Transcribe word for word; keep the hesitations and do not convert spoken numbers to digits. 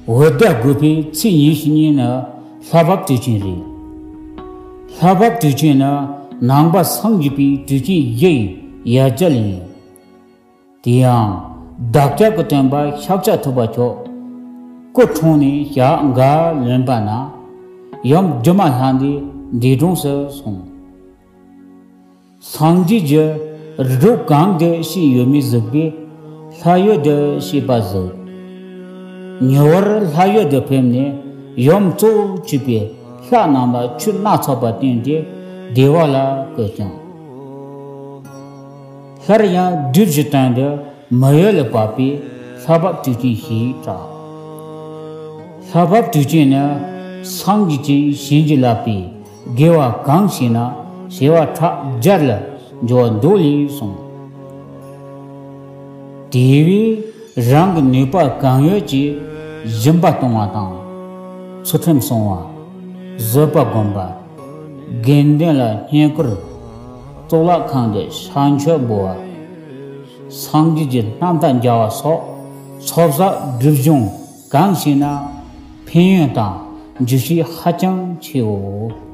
འོད་ཟླ་དགུ་པའི་ཚེས་ཉི་ཤུ་གཉིས་ནི་ལྷ་བབས་དུས་ཆེན་རེད། ལྷ་བབས་དུས་ཆེན་ནི་ནང་པ་སངས་རྒྱས་པའི་དུས་ཆེན་བཞི་ཡི་ཡ་གྱལ་ཡིན། དེ་ཡང་བདག་ཅག་གི་སྟོན་པ་ཤཱཀྱ་ཐུབ་པ་མཆོག་སྐུ་འཁྲུངས་ནས་ཞག་འགའ་ལོན་པ་ན། ཡུམ་སྒྱུ་མ་ལྷ་འདྲེས་འདས་གྲོངས་སུ་སོང་། སངས་རྒྱས་ཀྱི་རིགས་དྲུག་གང་དུ་གཤེགས་ཡོད་མེད་གཟིགས་པས་ལྷ་ཡུལ་དུ་གཤེགས་པ་གཟིགས། ཉེ་བར་ལྷ་ཡུལ་དུ་ཕེབས་ནས་ཡུམ་གཙོ་བོར་གྱུར་པའི་ལྷ་རྣམས་ལ་ཆོས་སྣ་ཚོགས་པ་བསྟན་ཏེ་བདེ་བ་ལ་བཀོད་ཅིང་། སླར་ཡང་བདུད་ཀྱི་དོན་དུ་མི་ཡུལ་ལ་བབས་པས་ལྷ་བབས་དུས་ཆེན་ཞེས་གྲགས། ལྷ་བབས་དུས་ཆེན་ནི་སངས་རྒྱས་ཀྱིས་བྱིན་གྱིས་བརླབས་པའི་དགེ་བ་གང་བྱས་ན་བྱེ་བ་ཕྲག་བརྒྱ་ལ་འགྱུར་བར་འདོད་ལས་གསུངས། དེ་བས་རང་གི་ནུས་པ་གང་ཡོད་ཀྱིས་སྦྱིན་པ་གཏོང་བ་དང་། ཚུལ་ཁྲིམས་སྲུང་བ། བཟོད་པ་སྒོམ་པ། དགེ་འདུན་ལ་བསྙེན་བཀུར། གཙུག་ལག་ཁང་དུ་ཕྱག་མཆོད་འབུལ་བ། སངས་རྒྱས་ཀྱི་རྣམ་ཐར་མཇལ་བ་སོགས་ཚོགས་བསགས་སྒྲིབ་སྦྱོང་གང་བྱས་ན་ཕན་ཡོན་དང་འབྱོར་ཤུགས་ཧ་ཅང་ཆེའོ།